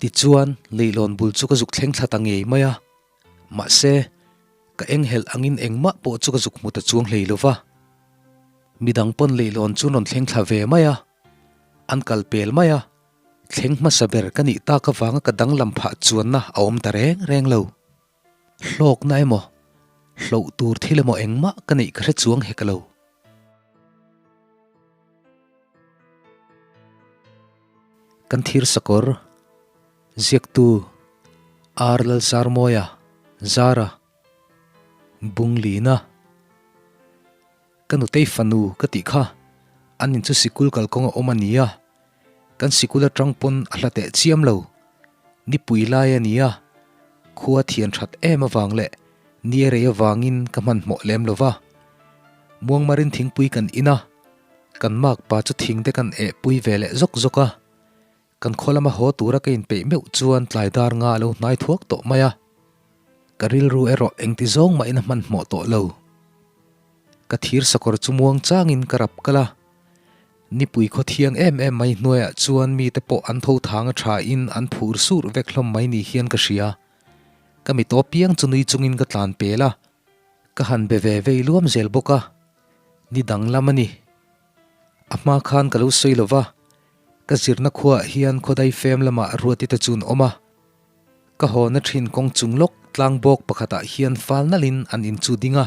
Tichuan, leihlawn bul chu ka zuk thleng thla ta ngei mai a. Mahse, ka enghelh angin engmah pawh chu ka zuk hmu ta chuang hlei lo va. Midang pawn leihlawn chu an rawn thleng thla ve mai a, an kal pel mai a. Thleng hmasa ber ka nih tak avanga ka danglam phah chuanna a awm ta reng reng lo. Hlawkna emaw, hloh tur thil emaw engmah ka neih ka hre chuang hek lo. Kan thir sakawr, ziaktu R Lalzarmawia, Zara, Bunglina, Ka nutei fanu ka tih kha, an in chu sikul kalkawng a awm a nia, kan sikul atang pawn a hla teh chiam lo, nipui lai a nia, khua thian that em avang leh ni a rei avangin ka hmanhmawh lem lo va. Muangmarin thingpui kan in a, kan makpa chu thing te kan eh pui ve leh zawk zawk a, Kan khaw lama haw tura ka inpeih meuh chuan tlai dar nga a lo hnai thuak tawh mai a, ka rilru erawh engti zawng mahin a hmanhmawh tawh lo. Ka thir sakawr chu muang changin ka rap kal a, nipui khaw thiang em em mai hnuaiah chuan mite pawh an tho thang a thain an phur sur vek hlawm mai ni hian ka hria. Ka mi tawp piang chu nui chungin ka tlan pel a, ka han be ve vei luam zel bawk a, ni danglam a ni. A hma khan ka lo sawi lo va, ka zirna khuaah hian khawdai fem lamah Ruati te chu an awm a. Ka hawna thin kawng chung lawk tlang bawk pakhatah hian fal nalhin an in chu ding a.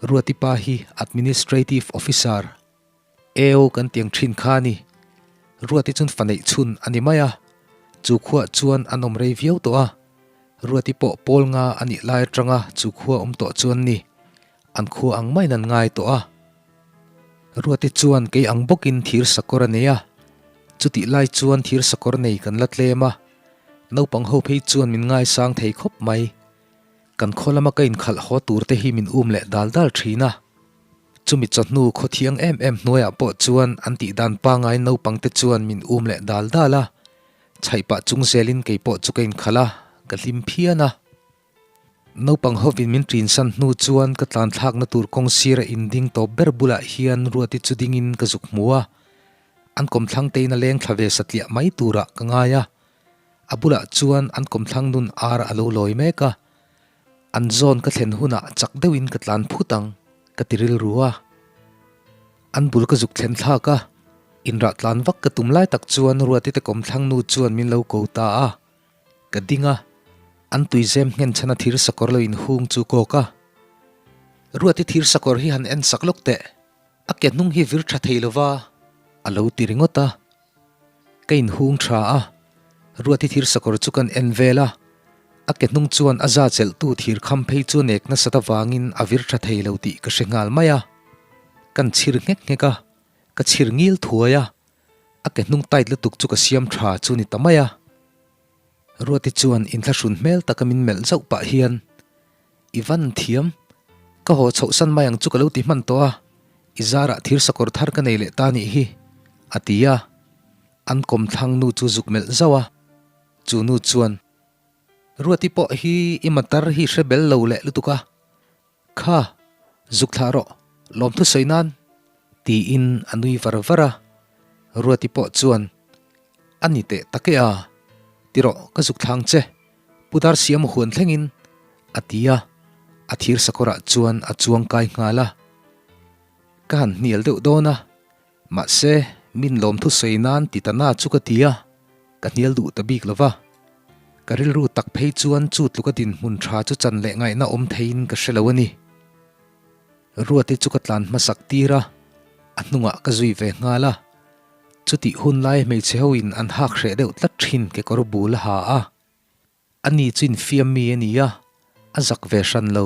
Ruati pa hi Administrative Officer, AO kan tiang thin kha a ni. Ruati chun fa neih chhun a ni mai a, chu khuaah chuan an awm rei viau tawh a. Ruati pawh pawl nga a nih lai atanga chu khua awm tawh chuan ni. An khua ang maiin an ngai tawh a. Ruati chuan kei ang bawkin thir sakawr a nei a, chutih lai chuan thir sakawr nei kan la tlem a, naupang ho phei chuan min ngaisang thei khawp mai. Kan khaw lama ka inkhalh haw tur te hi min um leh dal dal thin a. Chumi chawhnu khaw thiang em em hnuaiah pawh chuan an tih dan pangai naupang te chuan min um leh dal dal a, chhaih pah chung zelin kei pawh chu ka inkhalh a, ka hlim phian a. Naupang hovin min ṭinsan hnu chuan ka tlan thlakna tur kawng sira inding tawp ber bulah hian Ruati chu dingin ka zuk hmu a, an kawmthlang tein a leng thla ve satliah mai turah ka ngai a. A bulah chuan an kawmthlang nun ar a lo lawi mek a, an zawn ka thlen hunah chak deuhin ka tlan phut ang ka ti rilru a. An bul ka zuk thlen thlak a, inrah tlan vak ka tum lai tak chuan Ruati te kawmthlang nu chuan min lo ko ta a. Ka ding a, an tuizem nghen chhan a thir sakawr lo inhung chu kawk a. Ruati thir sakawr hi han en sak lawk teh, a ke hnung hi vir tha thei lova, a lo ti ringawt a. Ka inhung tha a, Ruati thir sakawr chu kan en vel a, a ke hnung chuan a za chelhtu thir kham phei chu nek nasat avangin a vir tha thei lo tih ka hre nghal mai a. Kan chhir nghek nghek a, ka chhir ngil thuai a, A ke hnung tight lutuk chu ka siam tha chu ni ta mai a. Ruati chuan inthlahrun hmel taka min melh zauh pah hian, I van thiam, ka haw chhoh san mai ang chu ka lo ti hman tawh a, i zarah thir sakawr thar ka nei leh ta nih hi, a ti a. An kawmthlang nu chu zuk melh zauh a, chu nu chuan, Ruati pawh hi i matar hi hre bel lo leh lutuk a, Kha, zuk thlah rawh, lawmthu sawi nan, tiin a nui var var a. Ruati pawh chuan, A ni teh tak e a, ti rawh ka zuk thlang che, Pu Darsiama huan thlengin, a ti a, a thir sakawrah chuan a chuang kai nghal a. Ka han hnial deuh dawn a, mahse min lawmthu sawi nan ti ta na chu ka ti a. Ka hnial duh ta bik lo va, ka rilru tak phei chuan chu tluka dinhmun tha chu chan leh ngaihna awm theiin ka hre lo a ni. Ruati chu ka tlan hmasak tir a, a hnungah ka zui ve nghal a. Chutih hun lai hmeichhe hoin an hak hreh deuh tlat thin kekawr bul a ha a. Ani chu infiam mi a ni a, a zak ve hran lo.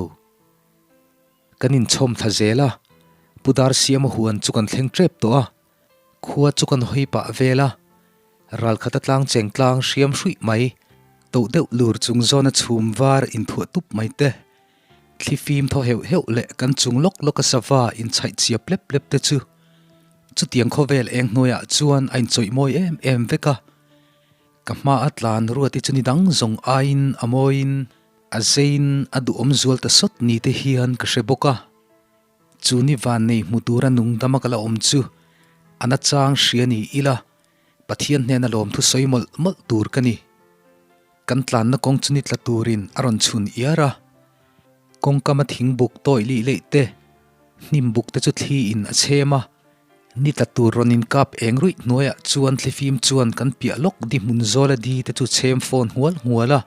Kan inchhawm thla zel a, Pu Darsiama huan chu kan thleng tep tawh a, khua chu kan hawi pah vel a, ralkhat a tlang cheng tlang hriam hruih mai, toh deuh lur chung zawna chhum var inthuah tup mai te, thli fim thaw heuh heuh leh kan chung lawk lawk a sava inchhaih chiap lep lep te chu chutiang khawvel eng hnuaiah chuan a inchawih mawi em em vek a. Ka hma a tlan ruati chu ni dang zawng aiin a mawiin a zeiin a duhawm zual ta sawt ni te hian ka hre bawk a. Chu ni van nei hmu tura nung dama ka la awm chu a nachang hria ni ila. Pathian hnena lawmthu sawi mawlh mawlh tur ka ni. Kan tlanna kawng chu ni tla turin a rawn chhun iar a. Kawngkama thing buk tawih lih leih te, hnim buk te chu thli in a chhem a. Ni tla tur rawn inkap eng ruih hnuaiah chuan thlifim chuan kan piah lawk di hmun zawla di te chu chhem fawn nghual nghual a.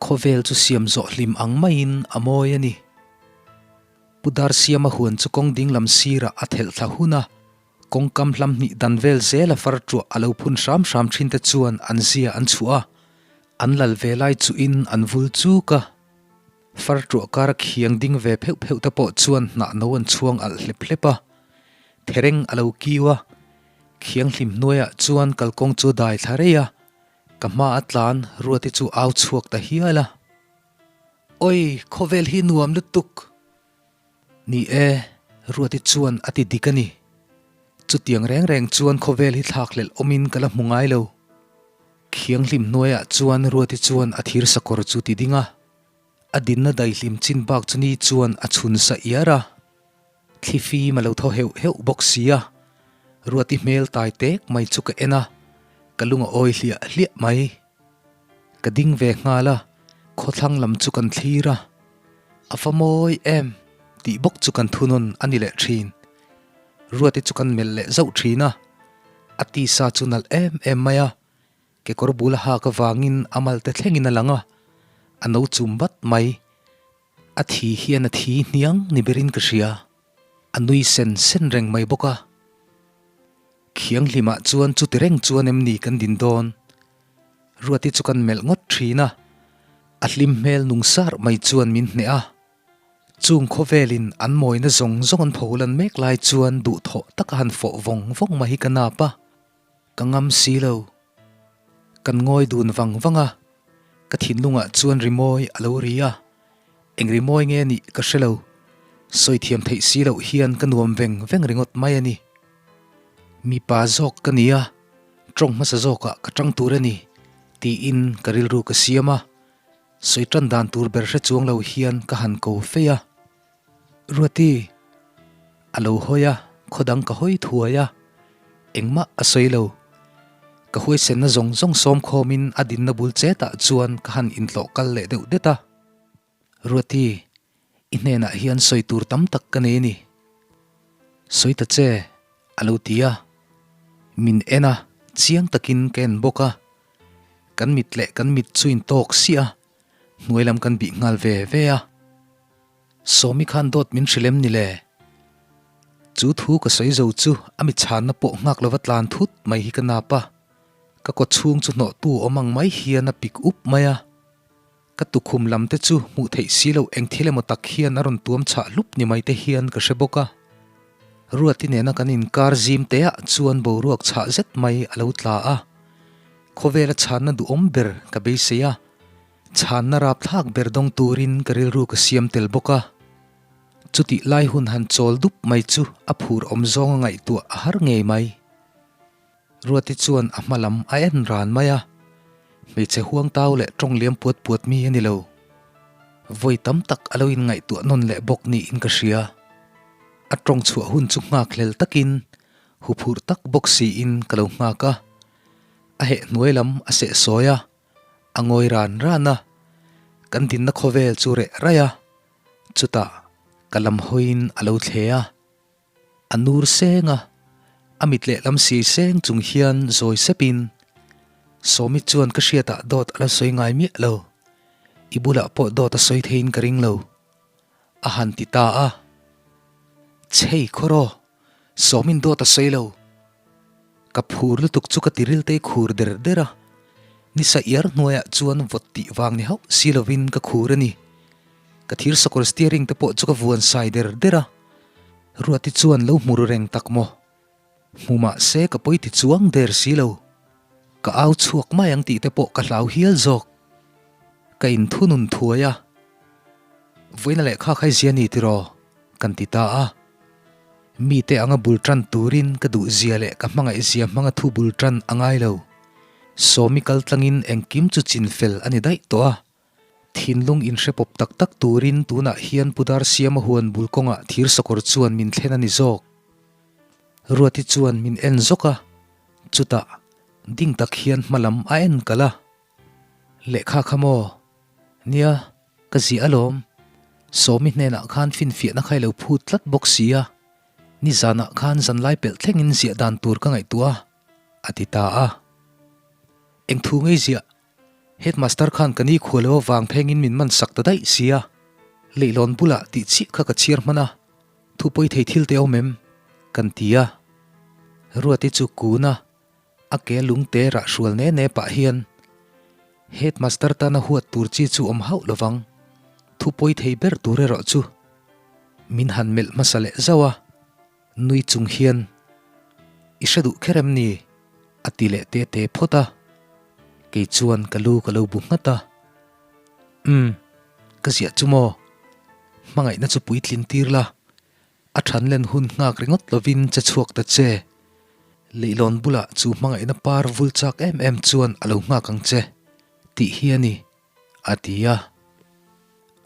Khawvel chu siam zawh hlim ang maiin a mawi a ni. Pu Darsiama huan chu kawng ding lam sirah a thelh thla hun a. Kawngkam hlam hnih dan vel zela far ṭuah a lo phun hram hram ṭhin te chuan an zia an chhuah a, an lal ve lai chuhin an vul chuk a. Far ṭuah kara khiang ding ve pheuh pheuh te pawh chuan hnah no an chhuang alh hlep hlep a, thereng a lo kiu a. Khiang hlim hnuaiah chuan kalkawng chu dai thla rei a, ka hma a tlan Ruati chu au chhuak ta hial a. Oi, khawvel hi nuam lutuk! Ni e, Ruati chuan a ti dik a ni. Chutiang reng reng chuan khawvel hi thlakhlelh awmin ka la hmu ngai lo. Thianghlim hnuaiah chuan Ruati chuan a thir sakawr chu ti ding a, a dinna daihlim chin bak chu ni chuan a chhun sa iar a. Thli fim a lo thaw heuh heuh bawk si a, Ruati hmel tai tek mai chu ka en a, ka lung a awi hliah hliah mai. Ka ding ve nghal a, khawthlang lam chu kan thlir a, A va mawi em? tih bawk chu kan thunawn a ni leh thin. Ruati chu kan melh leh zauh thin a, a tisa chu nalh em em mai a, kekawr bul a hak avangin a mal te thlengin a lang a, a no chum vat mai. A thi hian a thi hniang ni berin ka hria, a nui sen sen reng mai bawk a. Thianghlimah chuan chuti reng chuan em ni kan din dawn? Ruati chu kan melh ngawt thin a, a hlim hmel nung sar mai chuan min hneh a. Chung khawvelin an mawina zawng zawng an pholan mek lai chuan duhthawh taka han fawh vawng vawng mai hi ka nap a, ka ngam si lo. Kan ngawi dun vang vang a, ka thinlungah chuan rimawi a lo ri a, eng rimawi nge nih ka hre lo. Sawi thiam theih si loh hian ka nuam veng veng ringawt mai a ni. Mipa zawk ka ni a, tawng hmasa zawkah ka tang tur a ni, tiin ka rilru ka siam a. Sawi tan dan tur ber hre chuang lo hian ka han ko fei a. Ruati, a lo hawi a, khaw dang ka hawi thuai a, engmah a sawi lo. Ka huaisenna zawng zawng sawm khawmin a dinna bul chetah chuan ka han intlawh kal leh deuh det a. Ruati, i hnenah hian sawi tur tam tak ka nei a ni. Sawi ta che, a lo ti a. Min en a, chiang takin ka en bawk a. Kan mit leh kan mit chu intawk siah a, hnuai lam kan bih nghal ve ve a. Sawmi khan dawt min hrilh em ni le? Chu thu ka sawi zo chu a mi chhanna pawh nghak lova tlan thut mai hi ka nap a. Ka kaw chhung chu hnawhtu awm ang mai hian a pik up mai a. Ka tukhum lam te chu hmuh theih si loh eng thil emaw tak hian a rawn tuam chhah hlup ni mai te hian ka hre bawk a. Ruati nena kan inkar zim te ah chuan boruak chhah zet mai a lo tla a. Khawvela chhanna duhawm ber ka beisei a, chhanna rapthlak ber dawng turin ka rilru ka siam tel bawk a. Chutih lai hun han chawl dup mai chu a phur awm zawnga ngaihtuah a har ngei mai. Ruati chuan a hma lam a en ran mai a, hmeichhe huang tau leh tawng liam puat puat mi a ni lo. Vawi tam tak a lo inngaihtuah nawn leh bawk niin ka hria. A tawng chhuah hun chu nghak hlel takin, huphurh tak bawk siin ka lo nghak a. A heh hnuai lam a seh sawi a, a ngawi ran ran a, kan dinna khawvel chu reh raih a, chutah ka lam hawiin a lo thle a. A nur seng a, a mit lehlam siai seng chung hian zawi sepin, Sawmi chuan ka hriatah dawt a la sawi ngai miah lo, i bulah pawh dawt a sawi theiin ka ring lo, a han ti ta a. Chhei khaw rawh, Sawmin dawt a sawi lo. Ka phur lutuk chu ka tiriltei khur der der a, nisa iar hnuaiah chuan vawt tih vang ni hauh si lovin ka khur a ni. Ka thir sakawr steering te pawh chu ka vuan sai der der a, Ruati chuan lo hmu ru reng tak maw? Hmu mah se ka pawi ti chuang der si lo. Ka au chhuak mai ang tih te pawh ka hlau hial zawk. Ka inthunun thuai a, Vawiina lehkha kha i zia ni tiraw? kan ti ta a. Mite anga bul tan turin ka duh zia leh ka hmangaih zia hmanga thu bul tan a ngai lo. Sawmi kal tlangin engkim chu chin fel a ni daih tawh a. Thinlung inhre pawp tak tak turin tunah hian Pu Darsiama huan bul kawngah thir sakawr chuan min thlen a ni zawk. Ruati chuan min en zawk a, chutah. Ding tak hian hma lam a en kalh a. Lehkha kha maw? Nia, ka ziah alawm. Sawmi hnenah khan finfiahna kha i lo phut tlat bawk si a. Nizanah khan zanlai pelh thlengin ziah dan tur ka ngaihtuah a, a ti ta a. Eng thu ngei ziah? Headmaster khan ka ni khual lo avang phengin min man sak ta daih si a. Leihlawn bulah tih chiah kha ka chhiar hman a, thu pawi thei thil te awm em? Kan ti a. Ruati chu kun a, a ke lungte rah hrual ne ne pah hian Headmaster tana huat tur chi chu awm hauh lovang, thu pawi thei ber tur erawh chu min han melh hmasa leh zauh a. Nui chung hian, I hre duh kher em ni? a ti leh te te phawt a. Kei chuan ka lu ka lo bu nghat a. Umm, ka ziah chu maw? Hmangaihna chu puitlin tir la, a than len hun nghak ringawt lovin che chhuak ta che. Leihlawn bulah chu hmangaihna par vul chak em em chuan a lo nghak ang che, tih hi a ni, a ti a.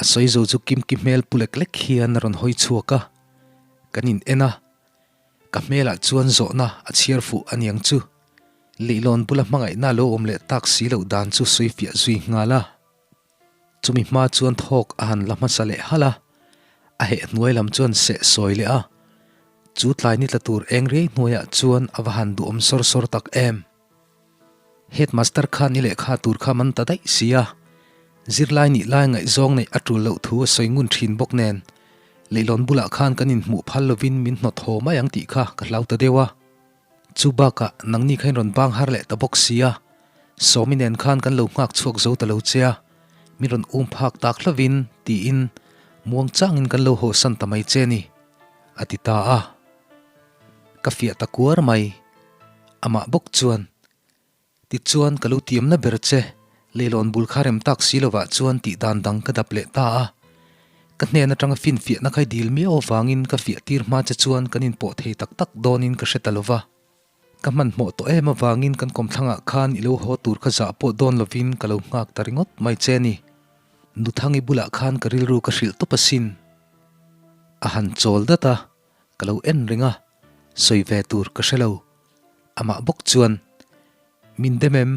A sawi zo chu Kimki hmel pu lek lek hian a rawn hawi chhuak a. Kan in en a, ka hmelah chuan zawhna a chhiar fuh a niang chu. Leihlawn bula hmangaihna lo awm leh tak si loh dan chu sawi fiah zui nghal a. Chumi hma chuan thawk a han la hmasa leh halh a, a heh hnuai lam chuan seh sawi leh a. Chu tlai ni tla tur eng riai hnuaiah chuan a va han duhawm sawr sawr tak em. Headmaster khan i lehkha tur kha man ta daih si a, zirlai nih lai ngaihzawng neih a tul loh thu a sawi ngun thin bawk nen, leihlawn bulah khan kan inhmuh phal lovin min hnawt haw mai ang tih kha ka hlau ta deuh a. Chu bakah nangni kha in rawn bang har leh ta bawk si a, Sawmi nen khan kan lo nghak chhuak zo ta lo che a, min rawn um phak tak hlovin tiin muang changin kan lo hawsan ta mai che ni, a ti ta a. Ka fiah ta kuar mai. Amah bawk chuan, Tichuan ka lo tiamna ber che, leilawn bul kha rem tak si lovah chuan tih dan dang ka dap leh ta a. Ka hnen atanga finfiahna khai dil miau avangin ka fiah tir hma che chuan kan inpawh thei tak tak dawnin ka hre ta lova. Ka hmanhmawh tawh em avangin kan kawmthlangah khan i lo haw tur kha zah pawh dawn lovin ka lo nghak ta ringawt mai che ni. Nuthangi bulah khan ka rilru ka hrilh tawp asin. A han chawl dat a. Ka lo en reng a, sawi ve tur ka hre lo. Amah bawk chuan, Min dem em?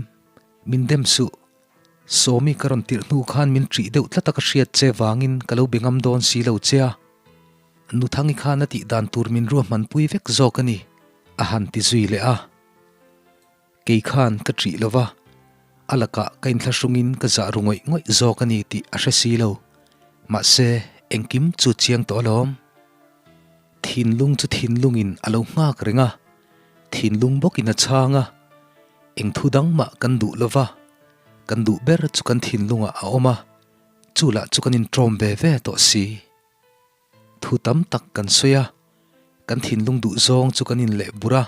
Min dem suh. Sawmi ka rawn tirh hnu khan min ṭih deuh tlat a ka hriat che vangin ka lo be ngam dawn si lo che a. Nuthangi khan a tih dan tur min ruahmanpui vek zawk a ni, a han ti zui leh a. Kei khan ka ṭih lo va, a lakah ka inthlahrungin ka zah ru ngawih ngawih zawk a ni tih a hre si lo. Mahse, engkim chu chiang tawh alawm. Thinlung chu thinlungin a lo nghak reng a, thinlung bawkin a chhang a. Eng thu dang mah kan duh lo va, kan duh ber chu kan thinlungah a awm a, chu lah chu kan inṭawm ve ve tawh si. Thu tam tak kan sawi a, kan thinlung duh zawng chu kan inleh burh a,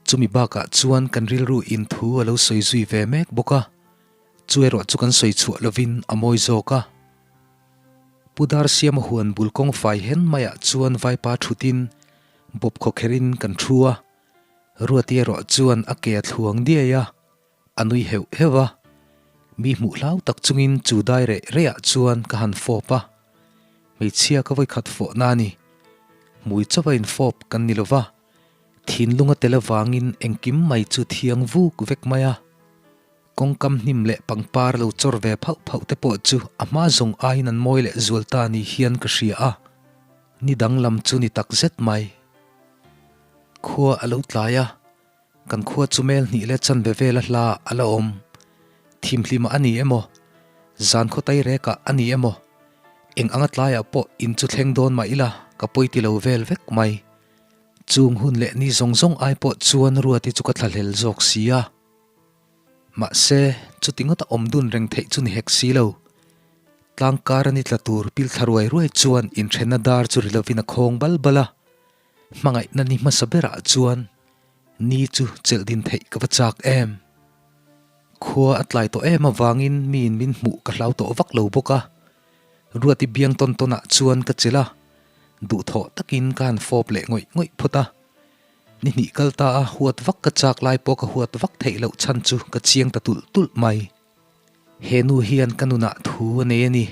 chumi bakah chuan kan rilru in thu a lo sawi zui ve mek bawk a, chu erawh chu kan sawi chhuah lovin a mawi zawk a. Pu Darsiama huan bul kawng fai hen maiah chuan vaipa thutin bawp khawkherin kan thu a, Ruati erawh chuan a ke a thluang diai a, A nui heuh heuh a, mi hmuh hlau tak chungin chu dai reh rehah chuan ka han fawp a. Hmeichhia ka vawikhat fawhna a ni. Hmui chauha infawp kan ni lova, thinlung a tel avangin engkim mai chu thiang vuk vek mai a. Kawngkam hnim leh pangpar lo chawr ve phauh phauh te pawh chu a hma zawng aiin an mawi leh zual ta ni hian ka hria a, ni danglam chu ni tak zet mai. Khua a lo tlai a. Kan khua chu mel hnih leh chanve vela hla a la awm. Thimhlimah a ni emaw, zan khaw tai rekah a ni emaw, eng anga tlaiah pawh in chu thleng dawn mah ila ka pawi ti lo vel vek mai. Chung hun leh ni zawng zawng ai pawh chuan Ruati chu ka thlahlel zawk si a. Mahse, chuti ngawta awm dun reng theih chu ni hek si lo. Tlangkar a ni tla tur pil thla ruai ruai chuan inthenna dar chu ri lovin a khawng bal bal a. Hmangaihna ni hmasa berah chuan ni chu chelh din theih ka va chak em? Khua a tlai tawh em avangin miin min hmuh ka hlau tawh vak lo bawk a. Ruati biang tawn tawnah chuan ka chelh a, duhthawh takin ka han fawp leh ngawih ngawih phawt a. Ni hnih kal ta a huat vak ka chak lai pawh ka huat vak theih loh chhan chu ka chiang ta tulh tulh mai. He nu hian ka nunah thu a nei a ni.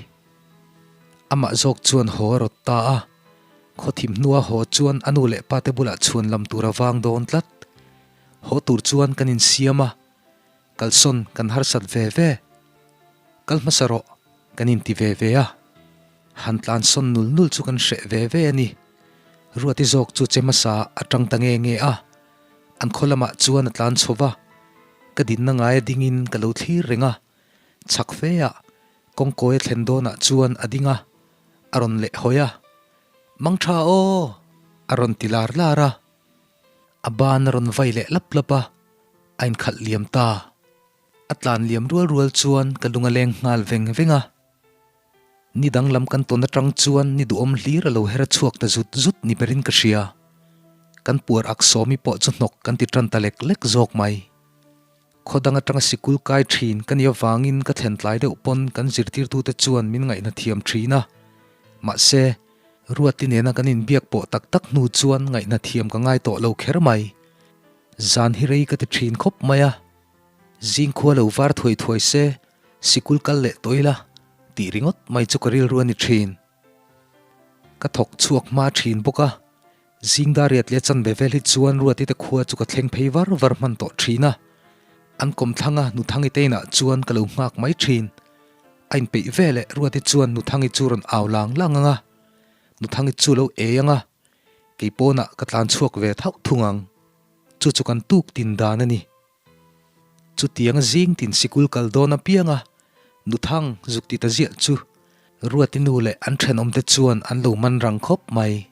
Amah zawk chuan haw a rawt ta a, khaw thim hnua haw chuan a nu leh pate bulah chhuan lam tur a vang dawn tlat. Haw tur chuan kan insiam a, kalsawn kan harsat ve ve. Kal hmasa rawh kan inti ve ve a, han tlansawn nul nul chu kan hreh ve ve a ni. Ruati zawk chu che hmasa a tang ta nge nge a, an khaw lamah chuan a tlan chho va, ka dinna ngaia dingin ka lo thlir reng a, chhak fe ah kawngkawi a thlen dawnah chuan a ding a, a rawn leh hawi a, Mangtha aw! a rawn ti lar lar a. A ban a rawn vai leh lap lap a, a inkhalh liam ta. A tlan liam rual rual chuan ka lung a leng nghal veng veng a. Ni danglam kan tawn atang chuan ni duhawm hlir a lo her chhuak ta zut zut ni berin ka hria. Kan puar ak sawmi pawh chu hnawk kan ti tan ta lek lek zawk mai. Khaw dang atanga sikul kai thin ka nih avangin ka thlen tlai deuh pawn kan zirtirtute chuan min ngaihna thiam thin a. Mahse, Ruati nena kan inbiak pawh tak tak hnu chuan ngaihna thiam ka ngai tawh lo kher mai. Zan hi rei ka ti thin khawp mai a. Zing khua lo var thuai thuai se, sikul kal leh tawh ila tih ringawt mai chu ka rilru a ni thin. Ka thawk chhuak hma thin bawk a, zing dar riat leh chanve vel hi chuan Ruati te khua chu ka thleng phei var var hman tawh thin a. An kawmthlanga Nuthangi te inah chuan ka lo nghak mai thin. A inpeih ve leh Ruati chuan Nuthangi chu rawn au lang lang ang a, Nuthangi chu lo ei ang a, kei pawnah ka tlan chhuak ve thauh thung ang. Chu chu kan tuk tin dan a ni. Chutianga zing tin sikul kal dawn apianga Nuthang zuk ti ta ziah chu Ruati nu leh an thenawmte chuan an lo man rang khawp mai.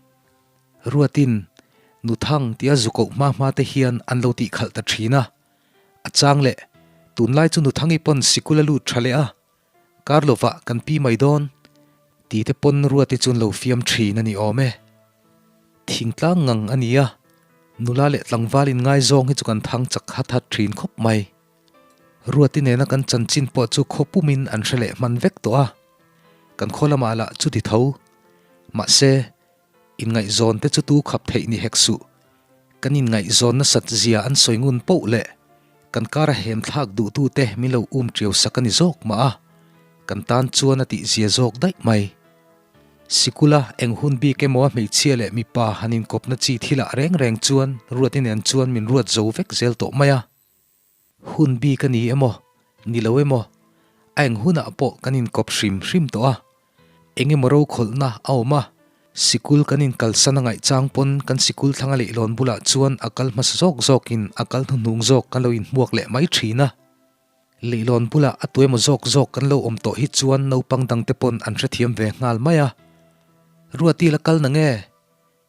Ruatin Nuthang tia zu koh hma hma te hian an lo tih khalh ta thin a. A chang leh, tunlai chu Nuthangi pawn sikul a lut tha leh a, kar lovah kan pi mai dawn ti te pawn Ruati chu an lo fiam thin a ni awm e. Thingtlang ngang a ni a, nula leh tlangval inngaizawng hi chu kan thang chak hat hat thin khawp mai. Ruati nena kan chanchin pawh chu khaw pumin an hre leh hman vek tawh a, kan khaw lamah lah chuti tho. Mahse, inngaihzawn te chu tu khap theih ni hek suh. Kan inngaihzawn nasat zia an sawi ngun poh leh kan kara hem thlak duhtute min lo um ṭiau sak a ni zawk mah a, kan tan chuan a tihzia zawk daih mai. Sikula eng hun bik emaw a hmeichhia leh mipa han inkawpna chi thilah reng reng chuan Ruati nen chuan min ruat zo vek zel tawh mai a. Hun bik a ni emaw, ni lo emaw, a eng hunah pawh kan inkawp hrim hrim tawh a. Eng emaw rokhawlhna a awm a, sikul kan inkalsan a ngaih chang pawn kan sikul thlanga leihlawn bulah chuan a kal hmasa zawk zawkin a kal hnuhnung zawk kan lo inhmuak leh mai thin a. Leihlawn bulah a tuemaw zawk zawk kan lo awm tawh hi chuan naupang dangte pawn an hrethiam ve nghal mai a. Ruati la kal na nge?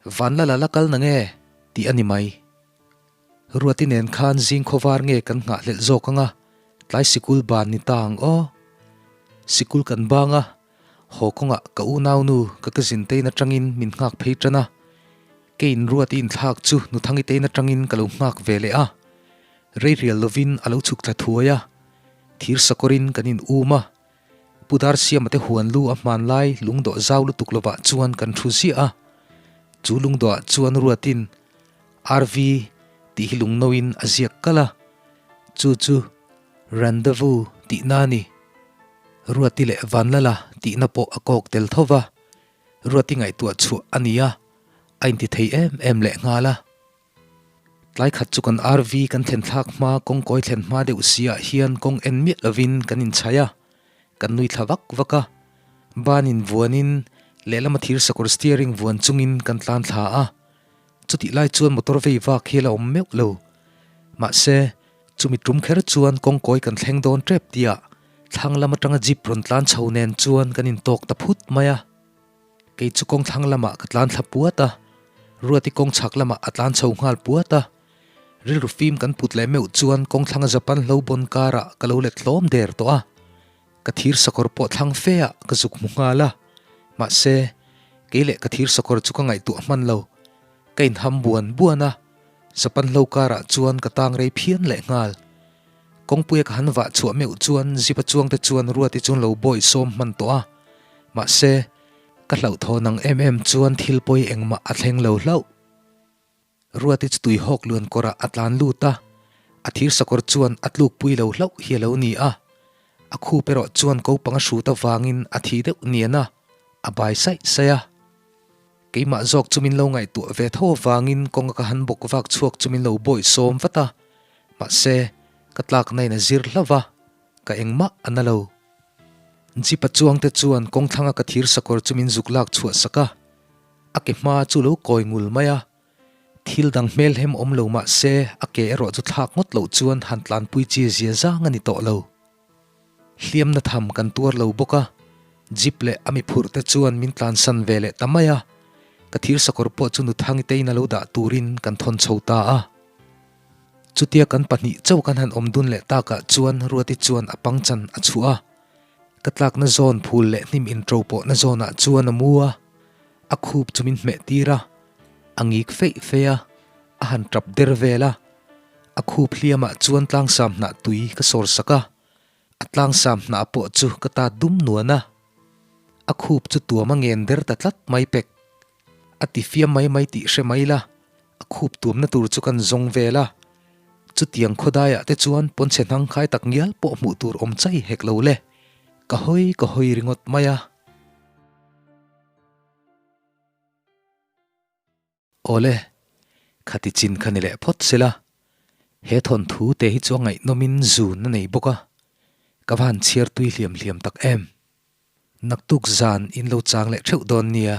Vanlala la kal na nge? tih a ni mai. Ruati nen khan zing khawvar nge kan nghahhlelh zawk anga tlai sikul ban ni ta ang aw. Sikul kan bang a, haw kawngah ka unaunu ka cousin tein atangin min nghak phei tan a. Keiin Ruati inthlak chu Nuthangi tein atangin ka lo nghak ve leh a. Rei rial lovin a lo chhuk thla thuai a, thir sakawrin kan in um a, Pu Darsiama te huan lu a hman lai lungdawh zau lutuk lovah chuan kan thu ziah a, chu lungdawhah chuan ruatin RV tih hi lungnoin a ziak kal a, chu chu Rendezvous tihna a ni. Ruati leh Vanlala tihna pawh a kawk tel tho va, Ruati ngaihtuah chhuah a ni a, a inti thei em em leh nghal a. Tlai khat chu kan RV kan thlen thlak hma kawngkawi thlen hma deuh si ah hian kawng en miah lovin kan inchhai a, kan nui thla vak vak a. Ban in vuanin lehlama thir sakawr steering vuan chungin kan tlan thla a. Chutih lai chuan motor vei vak hi a la awm meuh lo. Mahse, chumi tum kher chuan kawngkawi kan thleng dawn tep tih ah thlang lam atanga jeep rawn tlan chho nen chuan kan intawk ta phut mai a. Kei chu kawng thlang lamah ka tlan thla puat a, Ruati kawng chhak lamah a tlan chho nghal puat a. Rilru fim kan put leh meuh chuan kawng thlanga Japan hlo bawn karah ka lo let hlawm der tawh a. Ka thir sakawr pawh thlang fe ah ka zuk hmu nghal a. Mahse, kei leh ka thir sakawr chu ka ngaihtuah hman lo. Ka inham buan buan a, Japan hlo karah chuan ka tang rei phian leh nghal. Kawngpuia ka han vah chhuah meuh chuan zip a chuangte chuan Ruati chu an lo bawi sawm hman tawh a. Mahse, ka hlauhthawn ang em em chuan thil pawi engmah a thleng lo hlauh. Ruati chu tui hawk luan kawrah a tlan lut a, a thir sakawr chuan a tlukpui lo hlauh hi a lo ni a. A khup erawh chuan ko panga hrut avangin a thi deuh nian a, a bai saih saih a. Keimah zawk chu min lo ngaihtuah ve tho avangin kawnga ka han bawk vak chhuak chu min lo bawi sawm vat a. Mahse, ka tlakna in a zir hlauh va, ka engmah a na lo. Jeep a chuangte chuan kawngthlanga ka thir sakawr chu min zuk lak chhuah sak a, a ke hma chu lo kawi ngul mai a. Thil dang hmel hem awm lo mah se a ke erawh chu thlak ngawt loh chuan han tlanpui chi zia zang a ni tawh lo. Hliamna tham kan tuar lo bawk a, Jeep leh a mi phurh te chuan min tlansan ve leh ta mai a, ka thir sakawr pawh chu Nuthangi te in a lo dah turin kan thawn chho ta a. Chutia kan pahnih chauh kan han awm dun leh takah chuan Ruati chuan a pangchan a chhuah a, ka tlakna zawn phul leh hnim intro pawhna zawnah chuan a mu a, a khup chu min hmeh tir a, a ngik feih feih a, a han tap der vel a, a khup hliamah chuan tlangsam hnah tui ka sawr sak a, a tlangsam hnah pawh chu ka ta dum nuan a, a khup chu tuam a ngen der ta tlat mai pek. A ti fiam mai mai tih hre mai la, a khup tuamna tur chu kan zawng vel a, chutiang khawdaiah te chuan pawnchhe hnang khai tak ngial pawh hmuh tur awm chai hek lo le, ka hawi ka hawi ringawt mai a. Awle, khati chin kha ni leh phawt sela, he thawnthu te hi chu a ngaihnawmin zun a nei bawk a, ka va han chhiar tui hliam hliam tak em. Naktuk zan in lo chang leh theuh dawn nia.